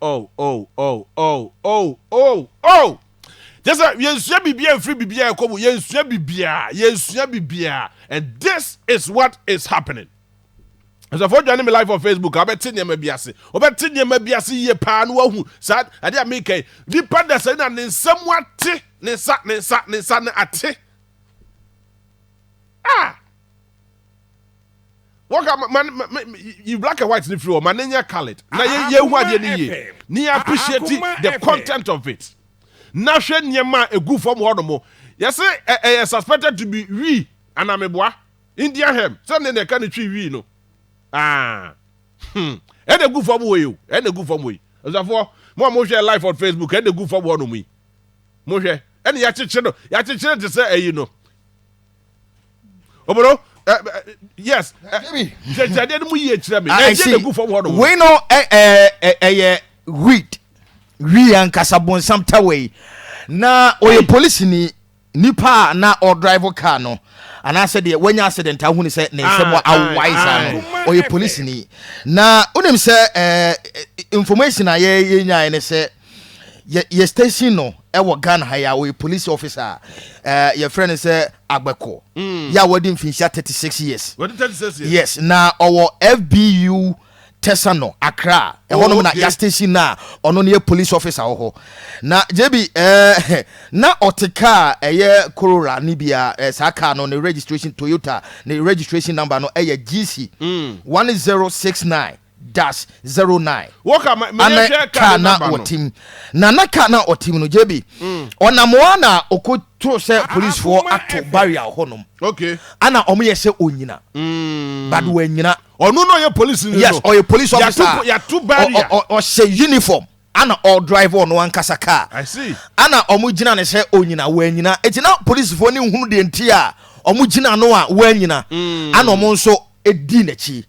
oh oh oh oh oh oh oh kyɛ sɛ yɛnsua biribiara mfiri biribiara ɛkɔ mu, yɛnsua biribiara, yɛnsua biribiara, and this is what is happening. Asafo dwane me live on Facebook, wobɛte nneɛma bi ase, wobɛte nneɛma bi ase yie paa na wahu saa adeɛ a meka yi. Nipa da sɛ na ne nsa mu ate, ne nsa, ne nsa, ne nsa no ate. Ah! Wɔka ma ma ma yi black and white ne firi hɔ ma ne nyɛ colored na yɛ yɛ hu adeɛ ne yie ne yɛ appreciate the content of it na hwɛ nneɛma a egu fam hɔ nom yɛsɛ ɛyɛ suspected to be wii anameboa Indian hemp sɛ ne na ɛka ne twi wii no ah hmm ɛna egu fam hɔ yi o ɛna egu fam hɔ yi ɔsafoɔ mo a mo hwɛ live on Facebook ɛna egu fam hɔ nom yi mo hwɛ ɛna yɛakyekyere no yɛakyekyere te sɛ ɛyi no. Obodo, yes, kyerɛkyerɛdeɛ no mu yie kyerɛ me. Ɛdeɛ na egu fam hɔ nom. Wei no ɛyɛ weed, wii ankasa bonsam tawa yi. Na ɔyɛ polisini, nipa a na ɔdrive car no anaasɛ deɛ wanya accident a wohunu sɛ ne nsam awae saa no, ɔyɛ polisini. Na wonim sɛ information a yɛnyae ne sɛ yɛ yɛ station no ɛwɔ Ghana ha yi a ɔyɛ police officer a ɛɛ yɛfrɛ no sɛ Agbɛkɔ mm. yɛ a wadi mfinhyia 36 years. Wadi 36 years. Yes, na ɔwɔ FBU Tesano Accra ɛhɔ nom na ya station na ɔno no yɛ police officer wɔ hɔ na JB ɛɛ na ɔte car ɛyɛ Corolla ne bi a ɛɛ saa car no ne registration Toyota ne registration number no ɛyɛ GC 1069 dash 09 Wɔka ma ma ana yɛhwɛ kaa kaa ne na number no. ɔtim na na kaa na ɔtim no JB ɔnam hɔ a na ɔkɔtoo sɛ policefoɔ Akoma ato FM. barrier wɔ hɔnom Okay. ana ɔmo yɛ sɛ ɔnyina but wanyina. Ɔno na ɔyɛ police ni Yes, no. ɔyɛ police officer Yɛato a yɛato barrier. ɔhyɛ uniform ana ɔdrive ɔno ankasa car. I see. Ana ɔmo gyina ne sɛ ɔnyina wanyina eti na polisifoɔ ne nhunu deɛ nti a ɔmo gyina no a wanyina ana ɔmo nso edi n'akyi.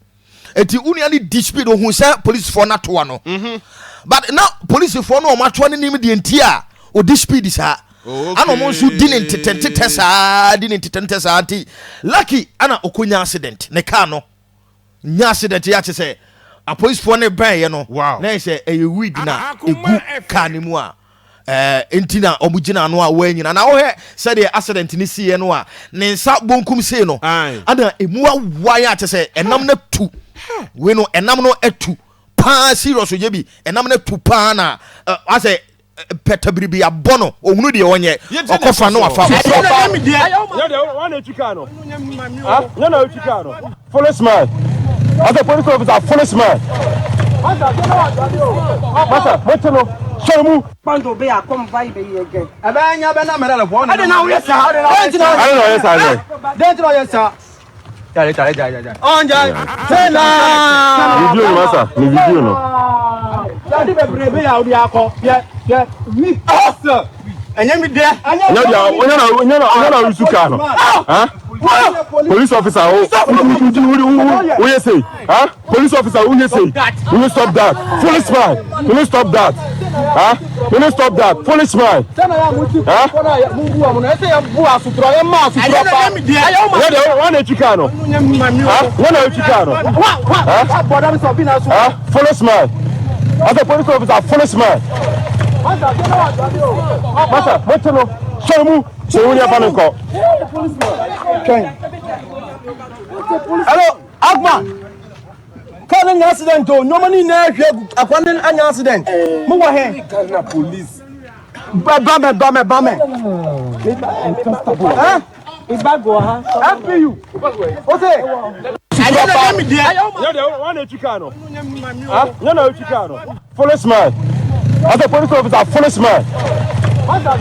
Eti wo nua no di speed ohun sɛ polisifoɔ no atoa no mhm. But na polisifoɔ no ɔmo atoa no nim deɛ nti a odi speed saa ana ɔmo nso di ne ntetɛntetɛ saa di ne ntetɛntetɛ saa nti lucky ana ɔkɔnya accident ne car no nya accident yɛ akyɛ sɛ apolisifoɔ no bɛn yɛ no na yɛ sɛ ɛyɛ weed na egu car no mu a Ɛɛ nti na wɔn gyina ano a wɔanyina. Na wohwɛ sɛdeɛ accident no siiɛ no a, ne nsa bonkum sei no, ana emu awae a kyɛ sɛ ɛnam no atu. Wei no ɛnam no atu paa serious yɛ bi ɛnam no atu paa na asɛ pɛtɛ biribi abɔ no ohunu deɛ ɔnyɛ ɔkɔfa no wafa. Foolish man. As a police officer, foolish man. Masa, mote no, sɔre mu. Kpando be akɔm va yi be yɛ gɛ. Ɛbɛyɛ nya bɛ na mɛrɛ le bɔ. Ɛde na woyɛ saa. Ɛde na ɔyɛ saa dɛ. Den ti na ɔyɛ saa. Jare jare jare jare. Ɔnjɛ. Sena. Video no masa, me video no. Yade bebree be ya odi akɔ. Yɛ yɛ mi. Ɔsɛ. Ɛnyɛ mi dɛ. Nyɛ deɛ ɔnyɛ na ɔnyɛ na ɔnyɛ na ɔresu kaa no. Ha? Police officer o woyɛ sei. Ha? Police officer woyɛ sei. You need stop that. Foolish man. You need stop that. Ha? You need stop that. Foolish man. Ha? Nyɛ deɛ wɔn na etwi kaa no. Ha? Wɔn na etwi kaa no. Ha? Ha? Foolish man. As a police officer, foolish man. Masa, mote no, sɔre mu, sɛ wo nipa no nkɔ. Hello, Agba. Car no nya accident o. Nneɛma no nyinaa ahwie agu. Akwa no anya accident. Mo wɔ he? Ghana police. Ba me, ba me, ba me. Eh? FBU. Ose. Nyɛ deɛ wɔn na etwi kaa no. Ha? Nyɛ na etwi kaa no. Foolish man. As a police officer, foolish man. Masa,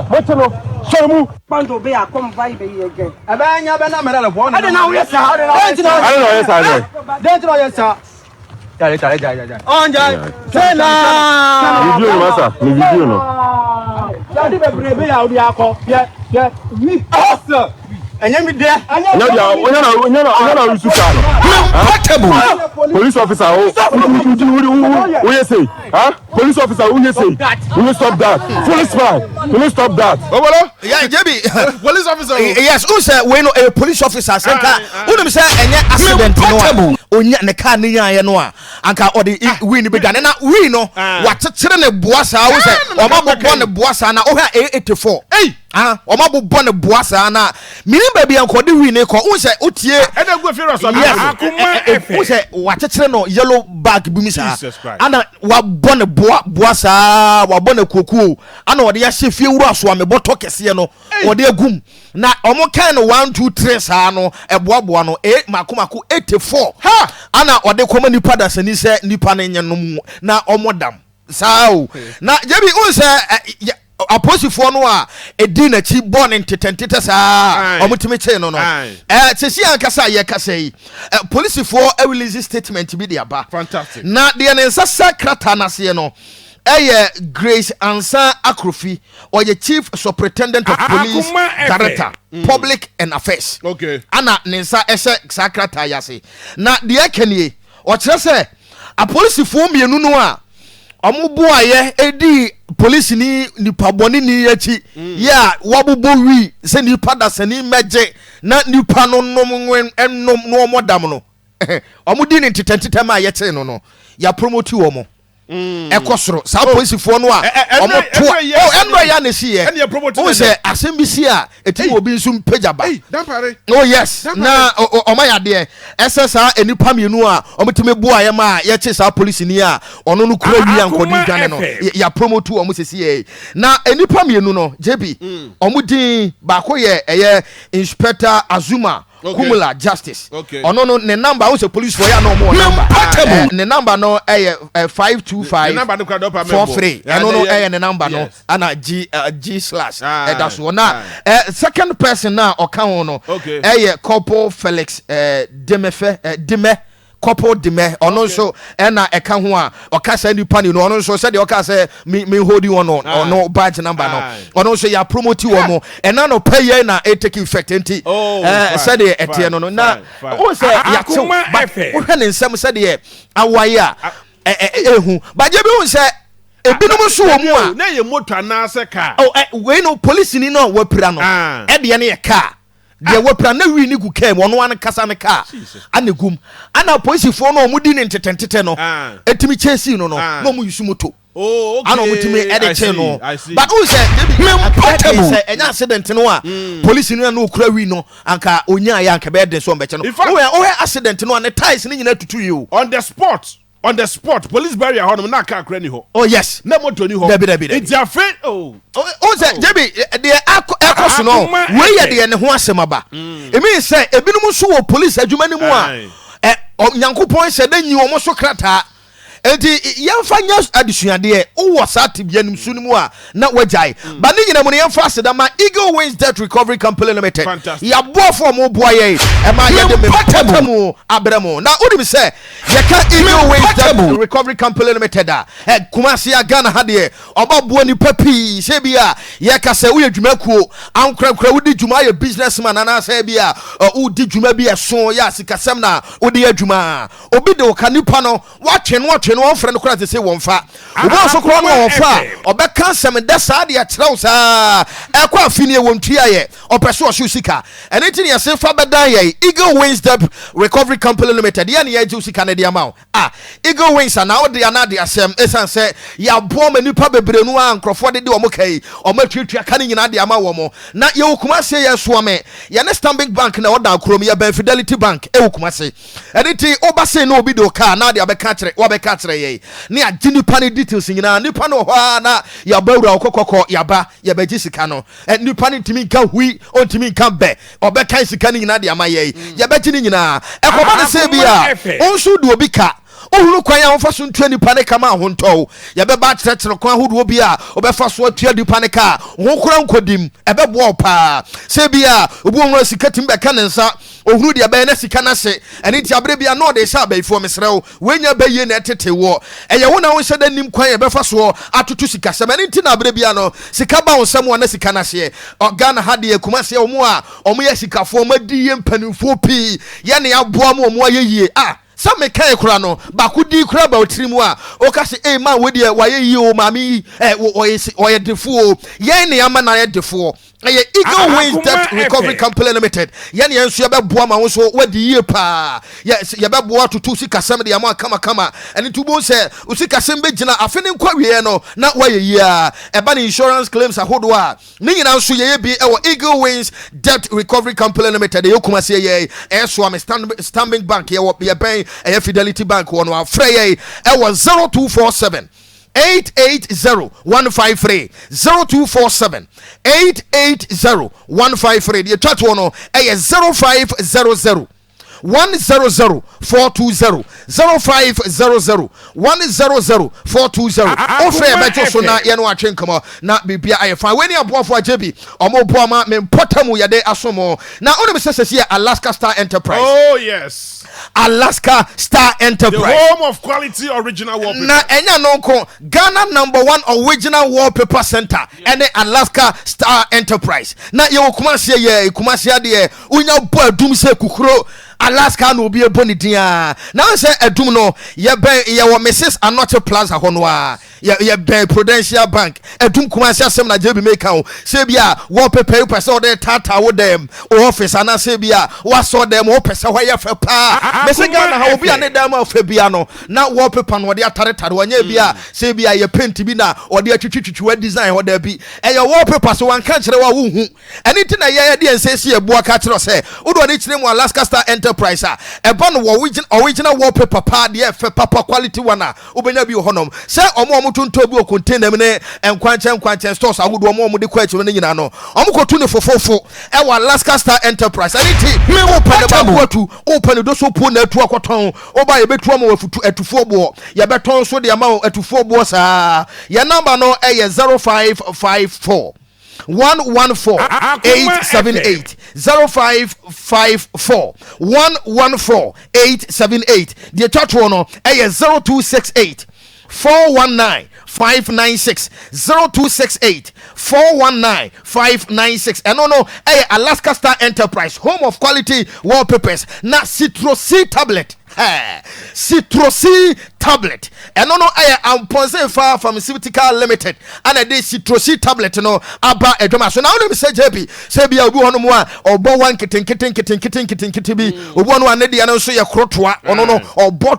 mote no, sɔre mu. Kpando be akɔm va yi be yɛ gɛ. Ɛbɛyɛ nya bɛ na mɛrɛ le bɔ. Ɛde na woyɛ saa. Den ti na ɔyɛ saa dɛ. Den ti na ɔyɛ saa. Jare jare jare jare. Ɔnjɛ. Sena. Video no masa, me video no. Yade bebree be ya odi akɔ. Yɛ yɛ mi. Ɔsɛ. Ɛnyɛ mi dɛ. Nyɛ deɛ ɔnyɛ na ɔnyɛ na ɔnyɛ na ɔresu kaa no. Portable. Police officer o woyɛ sei huh police officer woyɛ sei will you stop that foolish man will you stop that. Obolo. Yeah, JB. Police officer o. Yes, n sɛ wei no ɛyɛ police officer sɛ nka wonim sɛ ɛnyɛ accident no a onya ne car ne nyaayɛ no a anka ɔde wii no bɛdwane na wii no wakyekyere ne boa saa wo sɛ ɔma bobɔ ne boa saa na wohwɛ a ɛyɛ 84 ah ɔma bobɔ ne boa saa na menim baabi a nkɔde wii ne kɔ wo sɛ wotie ɛna gu efie rasa yes wo sɛ wakyekyere no yellow bag bi mu saa ana wabɔ ne boa boa saa wabɔ ne kuokuo ana ɔde ahyɛ fie wura so a mebɔtɔ kɛseɛ no ɔde agum na ɔmo kan no one two three saa no ɛboaboa no e mako mako 84 ana ɔde kɔma nipa dasani sɛ nipa no nyɛ nom na ɔmo dam saa o. Na gyebi n sɛ apolisifoɔ no a ɛdi n'akyi bɔɔ ne ntetɛntetɛ saa ɔmo tumi kyee no no ɛɛ sisi ankasa a yɛkasa yi polisifoɔ release statement bi de aba. Na deɛ ne nsa sɛ krataa n'aseɛ no ɛyɛ Grace Ansa Akrofi, ɔyɛ Chief Superintendent of Police, Director Public and Affairs. Ana ne nsa ɛhyɛ saa krataa yi ase. Na deɛ ɛka nie, ɔkyerɛ sɛ apolisifoɔ mmienu no a wɔn boaeɛ ɛdii polisini nipa bɔneni akyi yɛ a wɔabobɔ wii sɛ nipa dasani mmɛgye na nipa no nom nwen nom na wɔn dam no, wɔn di ne ntetɛntetɛm a yɛkyee no no, yɛapromoti wɔn. Ɛkɔ soro saa polisifoɔ no a ɔmo to a oh ɛnura yɛ na esi yɛ ohun sɛ asɛm bi si a eti mu obi nso mpagya ba. Oh yes, na ɔmo ayɛ adeɛ ɛsɛ saa nnipa mmienu a ɔmo tumi boa yɛ ma yɛkye saa polisini a ɔno no kura wia nkɔde dwane no, yɛ promote ɔmo sisi yɛ. Na nnipa mmienu no, JB, ɔmo din baako yɛ ɛyɛ Inspector Azuma Kumula Justice. Ɔno no ne number, wo sɛ police fo yɛ na ɔmo wɔ number. Ne number no ɛyɛ 52543. Ɛno no ɛyɛ ne number no ana G G slash ɛda so. Na second person na ɔka ho no ɛyɛ Corporal Felix Demefe Deme Corporal Deme. Ɔno nso ɛna ɛka ho a ɔka saa nipa ni no, ɔno nso sɛdeɛ ɔka sɛ me me holding on no, ɔno badge number no, ɔno nso yɛ promote wɔ mo ɛna no pɛ yɛ na e take effect nti sɛdeɛ ɛteɛ no no na o sɛ yɛatew but wohwɛ ne nsɛm sɛdeɛ awae a ɛhu bagye bi hu sɛ ebinom nso wɔ mu a na yɛ moto anaasɛ car. Oh, wei no polisini no a wapira no ɛdeɛ no yɛ car. Deɛ wapira na wii ne gu kaa mu, ɔno ankasa ne kaa ana egum, ana polisifoɔ no a wɔn di ne ntetɛntetɛ no etimi kyɛnsii no no na wɔn yusu moto ana wɔn tumi ɛde kyɛn no. But n sɛ ebi akɛkɛ sɛ ɛnyɛ accident no a polisi no na okura wii no anka onyaa yɛ anka bɛyɛ den so ɔmbɛkyɛ no. Wohɛ wohɛ accident no a ne tyres ne nyinaa tutu yie o. On the spot, on the spot, police barrier hɔ nom na car kura ni hɔ. Oh yes. Na moto ni hɔ. Dabi dabi dabi. Nti afe oh. O sɛ Jebi deɛ akɔ ɛkɔ so no wei yɛ deɛ ne ho asɛm aba. Emi sɛ ebinom nso wɔ police adwuma no mu a ɛ Nyankopɔn hyɛ dɛ nyi wɔn so krataa. Enti yɛmfa nyɛ adesuadeɛ, wowɔ saa tebea no su no mu a na wagyae. Ba ne nyina mu no yɛmfa aseda ma Eagle Wings Debt Recovery Company Limited, yɛaboafo a wɔboa yɛn ɛma yɛde me mpɔtamu abrɛ mo. Na wonim sɛ yɛka Eagle Wings Debt Recovery Company Limited a, Kumasi a Ghana ha deɛ ɔba boa nipa pii. Sɛ bi a yɛka sɛ woyɛ dwumakuo, ankorankora wodi dwuma, ayɛ businessman anaasɛ bi a wodi dwuma bi ɛso yɛ a sikasɛm na wode yɛ adwuma a, Obi de wo ka nipa no, woatwe no atwe no, wɔmfrɛ no koraa sese wɔmfa. Obi nso koraa no wɔmfa a, ɔbɛka asɛm dɛ saa de akyerɛ wo saa. Ɛkɔ afe nie wɔntua yɛ, ɔpɛ so ɔhyew sika. Ɛno nti ne yɛse fa bɛdan yɛn Eagle Wings Debt Recovery Company Limited, yɛn ne yɛgye wo sika no de ama wo. Ah, Eagle Wings anaa wode anaa de asɛm, ɛsiane sɛ yɛaboa ma nnipa bebree no a nkurɔfoɔ de de wɔn ka yi, wɔn atuatua ka no nyinaa de ama wɔn. Na yɛwɔ Kumasi, yɛ Soame, yɛne Stanbic Bank na ɛwɔ Dankurom, yɛbɛn Fidelity Bank ɛwɔ Kumasi. Ɛno nti woba sei na obi de wo kaa na ade abɛka akyerɛ wabɛka akyerɛ yɛn ne agye nipa no details nyinaa. Nipa no wɔ hɔ ara na yɛaba wura wo kɔkɔkɔ yɛaba yɛbɛgye sika no. Nipa no ntumi nka hui, ɔntumi nka bɛ, ɔbɛkan sika no nyinaa de ama yɛn, yɛbɛgye ne nyinaa. Ɛkɔba no sɛ bi a wo nso wode obi ka, wohunu kwan a wofa so ntua nipa no ka ma ahontɔ wo. Yɛbɛba akyerɛkyerɛ kwan ahodoɔ bi a wobɛfa so atua nipa no ka a wo ho koraa nkɔdim. Ɛbɛboa wo paa. Sɛ bi a obi wɔ hɔ a sika tumi bɛka ne nsa, Ohunu deɛ ɛbɛyɛ na sika no ahye. Ɛno nti aberɛ biara na ɔde rehyɛ abayifoɔ. Mesrɛ wo, wei nyɛ bayie na ɛtete woɔ. Ɛyɛ wo na wonhyɛ da nnim kwan a yɛbɛfa soɔ atoto sikasɛm. Ɛno nti na aberɛ biara no sika ba wo nsam a na sika no ahyeɛ. Ɔ, Ghana ha deɛ, Kumasi ha, wɔn a wɔyɛ asikafoɔ, wɔn adi yie, mpanimfoɔ pii, yɛ na yɛaboa ma wɔn ayɛ yie. Ah! Sɛ mekae koraa no, baako din koraa ba wo tiri mu a, woka sɛ, Ei, man, wei deɛ wayɛ yie o, maame yi, eh, ɔyɛ se, ɔyɛ defoɔ o. Yɛn na yɛama no ayɛ defoɔ. Ɛyɛ Eagle Wings Debt Recovery Company Limited. Yɛn na yɛn nso yɛbɛboa ma wo nso woadi yie paa. Yɛ, yɛbɛboa atoto sikasɛm de ama kamakama. Ɛno nti wobɛhu sɛ wo sikasɛm bɛgyina afe no nkɔ awieɛ no na woayɛ yie ara. Ɛba no insurance claims ahodoɔ a, Ne nyinaa nso yɛyɛ bi wɔ Eagle Wings Debt Recovery Company Limited ɛyɛ Kumasi ɛyɛ ɛyɛ Soame Stanbic Bank yɛwɔ yɛbɛn ɛyɛ Fidelity Bank wɔ no afrɛ yɛ ɛwɔ 0247 880 153 0247 880 153 deɛ ɛtwa toɔ no ɛyɛ 0500 100 420 0500 100 420 wofrɛ yɛbɛgye so na yɛne watwe nkɔmmɔ na biribia ayɛ fine. Wei ne aboafo agye bi ɔmo boa ma me mpɔta mu yɛde aso mo na wonim sɛ sɛsi yɛ Alaska Star Enterprise. Oh yes. Alaska Star Enterprise. The home of quality original wallpaper. Na ɛnyɛ no nko, Ghana number one original wallpaper center ɛne Alaska Star Enterprise. Na yɛwɔ Kumasi yɛ Kumasi adeɛ Wonya bɔ adum sɛ kukuro Alaska na obi ɛbɔ ne din a na sɛ adum no yɛbɛn yɛwɔ Mrs Anɔkye Plaza hɔ no a yɛbɛn Prudential Bank adum Kumasi asɛm na JB meka o sɛ bi a wallpaper yi wopɛ sɛ wɔde taataa wo dɛm wo office anaasɛ bi a wasɔ dɛm wopɛ sɛ hɔ yɛ fɛ paa mese Ghana ha obi a ne dan mu afɛ bia no na wallpaper no wɔde ataretare wɔnyɛ bi a sɛ bi a yɛ paint bi na wɔde atwitwitwitwi design hɔ daabi ɛyɛ wallpaper so wanka nkyerɛ wo a wonhu. Ɛno nti na yɛn de yɛn nsa asi yɛn bo aka akyerɛ wo sɛ wode w'ani kyerɛ mu Alaska Star Enterprise a ɛba no wɔ original wallpaper paa deɛ ɛfɛ papa quality one a wobɛnya bi wɔ hɔnom. Sɛ wɔn a wɔtontɔn bi wɔ container mu ne nkwankyɛn nkwankyɛn stores ahodoɔ wɔn a wɔde kɔ akyiri no nyinaa no wɔkɔtu no fofofo wɔ Alaska Star Enterprise. Ɛno nti wopɛ ne baako atu, wopɛ ne doso puo na atu akɔtɔn, woba a yɛbɛtu ama wo afutu atufoɔ boɔ, yɛbɛtɔn nso de ama wo atufoɔ boɔ saa. Yɛn namba no yɛ 0554. 114 878 0554 114 878 deɛ ɛtwa toɔ no ɛyɛ 0268 419 596 0268 419 596 ɛno no ɛyɛ Alaska Star Enterprise, home of quality wallpapers na Citro C tablet. Hɛɛ! Citrocin tablet, ɛno no yɛ Amponsem-Fa Pharmaceutical Limited ana ɛde Citrocin tablet no aba adwama so. Na wonim sɛ JB, sɛ bia obi wɔ hɔnom a ɔbɔ wa nketenkete nketenkete nketenkete bi, obi wɔ no a ne deɛ no nso yɛ korotoa, ɔno no ɔbɔ